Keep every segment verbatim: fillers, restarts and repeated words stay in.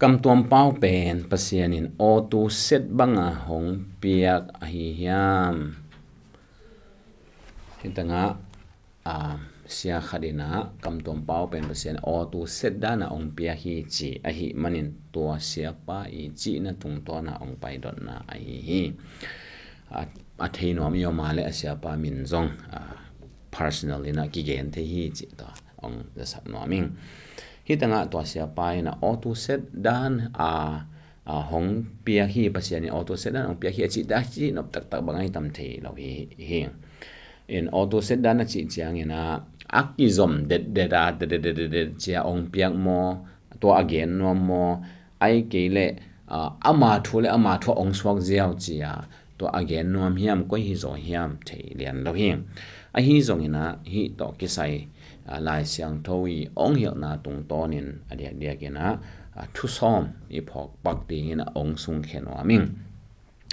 Kamtuam pau pen Pasian in auto set banga hong piak ahi hiam? Hitangah a, sia khat in ah kamtuam pau pen Pasian auto set dana hong piak hi ci ahih manin tua siapa i cihna tungtawna hong paidotna ahi hi. A, a thei nuam i om a le a siapa min zong a, personal in ah kigen thei hi ci tua hong zasak nuam ing. Hitangah tua siapa in ah auto set dan a, a hong piak hi, Pasian in auto set dan hong piak hi a cih dah cih nop taktak bang ahi tam thei lo hi, hi. In auto set dan a cih ciangin ah a kizom detdet a detdet cia hong piak maw, tua a gen nuam maw, ai kei leh a, ama thu le ama thu a hong suak ziau cia tua a gen nuam hiam, koi hi zaw hiam thei lian lo hi. Ahi zongin ah hih tawh kisai a, Lai Siangtho i hong hilhna tungtawnin a diakdiakin ah a, thu sawm i phawk pak dingin ah hong sungkhia nuam ing.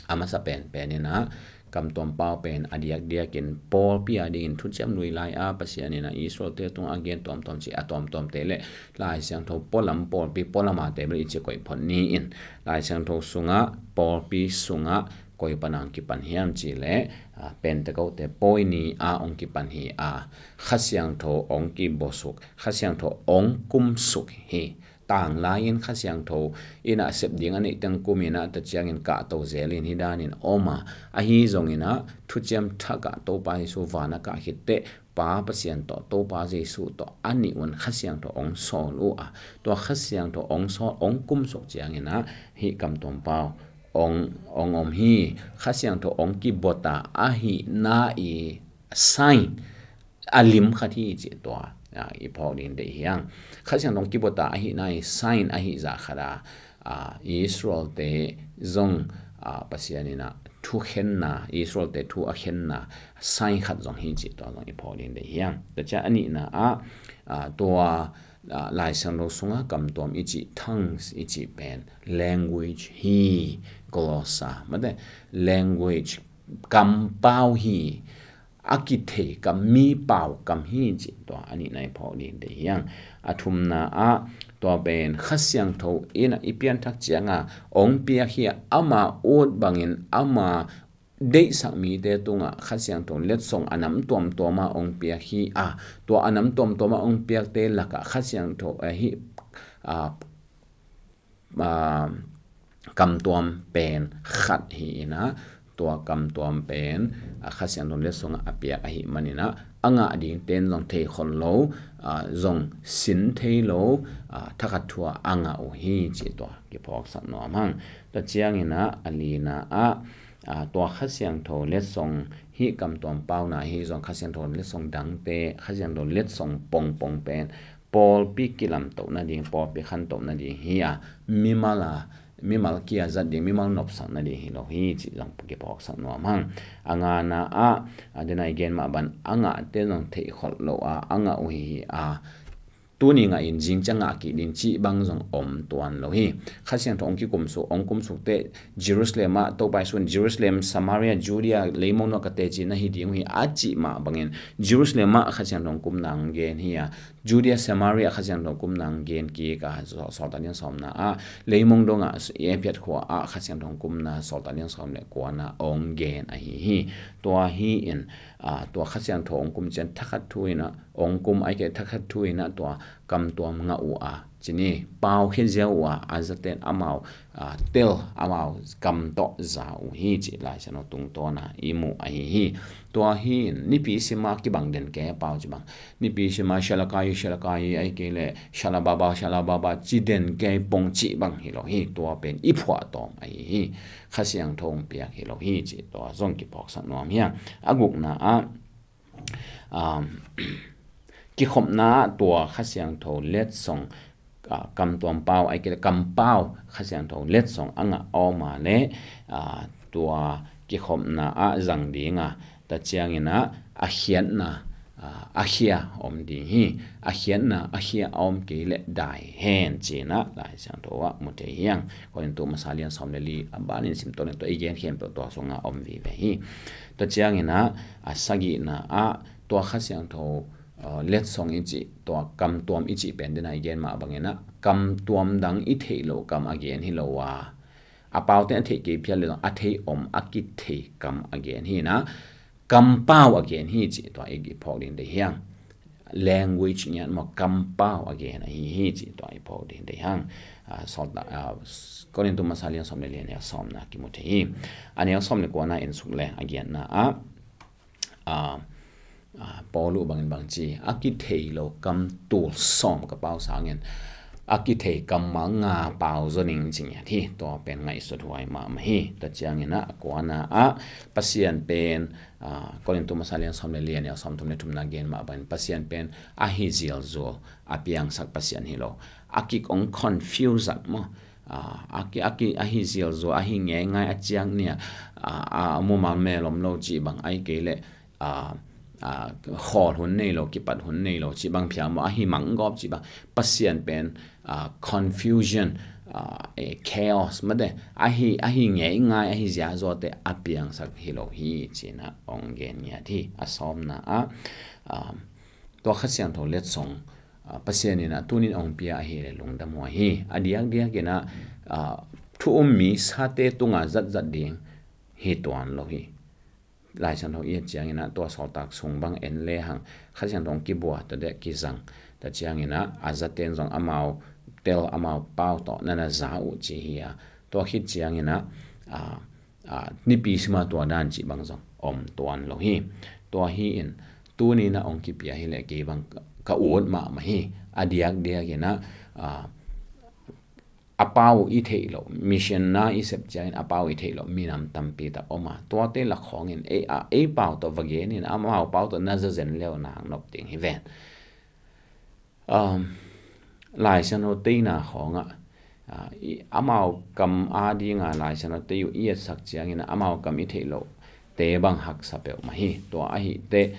A masa penpen in ah kamtuam pau pen a diakdiakin pawlpi a dingin thuciam lui lai a Pasian in ah Israelte tungah a gen tuamtuam cih a tuamtuamte le Lai Siangtho pualam pawlpi pualam a table i ci koih phot ni in Lai Siangtho sungah pawlpi sungah koi pana hong kipan hiam cih leh a, Pentekote pawi ni a hong kipan hi a, Kha Siangtho hong kibosuk, Kha Siangtho hong kumsuk hi. Tanglai-in Kha Siangtho in ah sep ding a neih teng kum in ah ta ciangin kahto zel in hih danin om a, ahi zongin ah thuciam thak ah Topa Jesu van a kah khit teh Pa Pasian tawh Topa Jesu tawh a nih un Kha Siangtho hong sawl uh a, tua Kha Siangtho hong sawl hong kumsuk ciangin ah hih kamtuam pau hong, hong om hi. Kha Siangtho hong kibota ahihna i sign a lim khat hi cih tua a, i phawk ding deih hiang. Kha Siangtho hong kibota ahihna i sign ahi zah khat a, a, Israelte zong a, Pasian in ah thukhenna, Israelte thu a khenna sign khat zong hi cih tua zong i phawk ding deih hiang. Tua ciang a nihna ah a, tua a, Lai Siangtho sungah kamtuam i cih, tongues i cih pen language hi, glossa mate, language, kampau hi, a kithei kam, mi pau kam hi cih tua a nihna i phawk ding deih hiang. A thumna ah tua pen Kha Siangtho in ah i pianthak cianga hong piak hi a, ama ut bangin ama deihsak mite tungah Kha Siangtho letsong a nam tuamtuama hong piak hi a, tua a nam tuamtuama hong piakte lakah Kha Siangtho ahi a, a, kamtuam pen khat hi in ah, tua kamtuam pen a, Kha Siangtho letsong a piak ahih manin ah a ngah dingten zong thei khol lo, a, zong sin thei lo, a, thakhat thu a ngah uh hi cih tua kiphawksak nuam hang. Tua ciangin ah a lina ah a, tua Kha Siangtho letsong hih kamtuam pauna hi zong Kha Siangtho letsong dangte, Kha Siangtho letsong pongpong pen pawlpi kilamtoh nading, pawlpi khantoh nading hi a, mimal a, mimal kia zat ding, mimal nopsak nading hi lo hi cih zong kiphawksak nuam hang. A ngana ah a, den a i gen mah ban a ngahte zong theih kholh lo a, a ngah uh hi a, tuni ngah in zing ciang ngah kik ding cih bang zong om tuan lo hi. Kha Siangtho hong kikumsuk, hong kumsuk teh Jerusalem ah Topa Jesu in Jerusalem, Samaria, Judea, leimong nuai ka teci na hi ding uh hi a cih mah bangin Jerusalem ah Kha Siangtho hong kumna hong gen hi a, Judea, Samaria Kha Siangtho hong kumna hong gen kik a, Sawltak lian sawmna ah, leimong dongah Ephet khua ah Kha Siangtho hong kumna Sawltak lian sawm le kuana hong gen ahi hi. Tua hi in a, tua Kha Siangtho hong kum ciang thakhat thu in ah hong kum, ai kei thakhat thu in ah tua kamtuam ngah uh a, cini pau khia ziau uh a, a zaten amau a, tel amau kam tawh za uh hi cih Lai Siangtho tungtawna i muh ahi hi. Tua hi in nipi sima kibang den kei a pau ci bang, nipi sima shalakayi shalakayi ai kei le shalababa shalababa ci den kei pong cih bang hi lo hi. Tua pen i phuah tawm ahi hi. Kha Siangtho hong piak hi lo hi cih tua zong kiphawksak nuam hiang. A gukna ah um, kikhopna ah tua Kha Siangtho letsong, ah, kamtuam pau ai kei le kampau Kha Siangtho letsong a ngah a om a le, ah, tua kikhopna ah zang ding a, ta ciangin ah a khiatna, ah, a khia om ding hi. A khiatna a khia a om kei le dai hen cih ah Lai Siangtho ah mu thei hiang. Korintu masa lian sawm le li a banin sim tawh tua i gen khempeuh tua sungah om vive hi. Tua ciangin ah a sagihna ah tua Kha Siangtho uh, letsong i cih, tua kamtuam i cih pen dena i gen mah bangin ah, kamtuam dang i theih loh kam a gen hi lo a, a paute a theih kei phial le zong a thei om a kithei kam a gen hi na, kampau a gen hi cih tua i phawk ding deih hiang. Language ngiat maw, kampau a gen ahi hi cih tua i phawk ding deih hang. Ah, sawltak, ah, Korintu masa lian sawm le li a neu sawmna kimu thei hi. A neu sawm le kuana en suk le a giatna ah, ah, ah, Paul uh bangin bang ci, a kithei lo kam tul sawm ka pau sangin a kithei kammal nga pau zaw ning ci ngiat hi. Tua pen ngaihsut huai mahmah hi. Tua ciangin ah a kuana ah Pasian pen, ah, Korintu masa lian sawm le li a neu sawm thum le thumna gen mah bangin Pasian pen a hi zialzual a piangsak Pasian hi lo. A kik ong confuse zak maw. Ah, a ki, a ki, a hi zialzual, a hi ngeingai, a ciang nia, ah, a mumal mel om lo cih bang, ai kei leh, ah, ah, khawl hun nei lo, kipat hun nei lo cih bang phial maw, a hi manggawp cih bang. Pasian pen, ah, confusion, ah, eh, chaos mate, a hi, a hi ngeingai, a hi ziazawte a piangsak hi lo hi cih na ong gen ngiat hi. A sawmna ah, ah, tua Kha Siangtho letsong, ah, Pasian in ah tunin ong pia ahi le lungdam huai hi. A diakdiak in ah, ah, thu um mi sate tunga zatzat ding hi tuan lo hi. Lai Siangtho i et ciangin ah tua sawltak sung bang en le hang, Kha Siangtho ong kibua ta deh kizang ta ciangin ah, a zaten zong amau tel amau pau tawh nana za uh ci hi a, tua khit ciangin ah, ah, ah, nipi sima tua dan cih bang zong om tuan lo hi. Tua hi in tunin ah ong kipia hi leh kei bang ka, ka ut mahmah hi. A diakdiak in ah, ah, a pau i theih loh, mission na i sep ciangin a pau i theih loh minam tampi tak om a, tuate lak khawngin ei, a, ei pau tawh va genin amau pau tawh na za zen leu nak nop ding hi ven. Um, Lai Siangtho teina khawngah, ah, i, amau kam a dinga Lai Siangtho tei uh i etsak ciangin amau kam i theih loh te bang haksa peuhmah hi. Tua ahi teh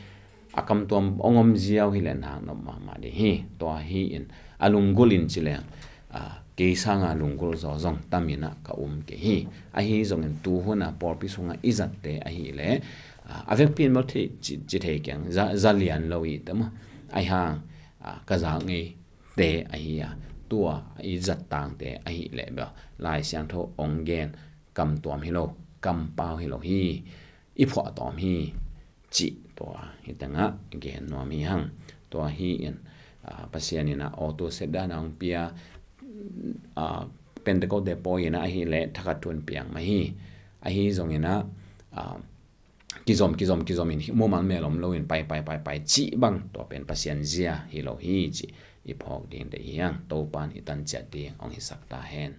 a kamtuam ong om ziau hi leh nak nop mahmah ding hi. Tua hi in a lunggulh in ci leng, ah, kei sanga lunggulh zaw zong tam in ah ka um kei hi. Ahi zongin tu hun a pawlpi sungah i zatte ahi leh, ah, a vekpi in maw thei ci, ci thei keng, za, za lian lo i te maw. Ahi hang, ah, ka zak ngei te ahi a, tua i zat tangte ahi leh bel Lai Siangtho ong gen kamtuam hi lo, kampau hi lo hi, i phuah tawm hi cih tua hi tengah gen nuam hi hang. Tua hi in, ah, Pasian in ah awtu set dan a ong pia, ah, Pentecost te pawi in ah ahi leh thakhat thu in piang mah hi. Ahi zongin ah, ah, kizom, kizom, kizom in mumal mel om lo in pai, pai, pai, pai cih bang tua pen Pasian zia hi lo hi cih i phawk ding deih hi hang. Topan i tan ciat ding ong hisak ta hen.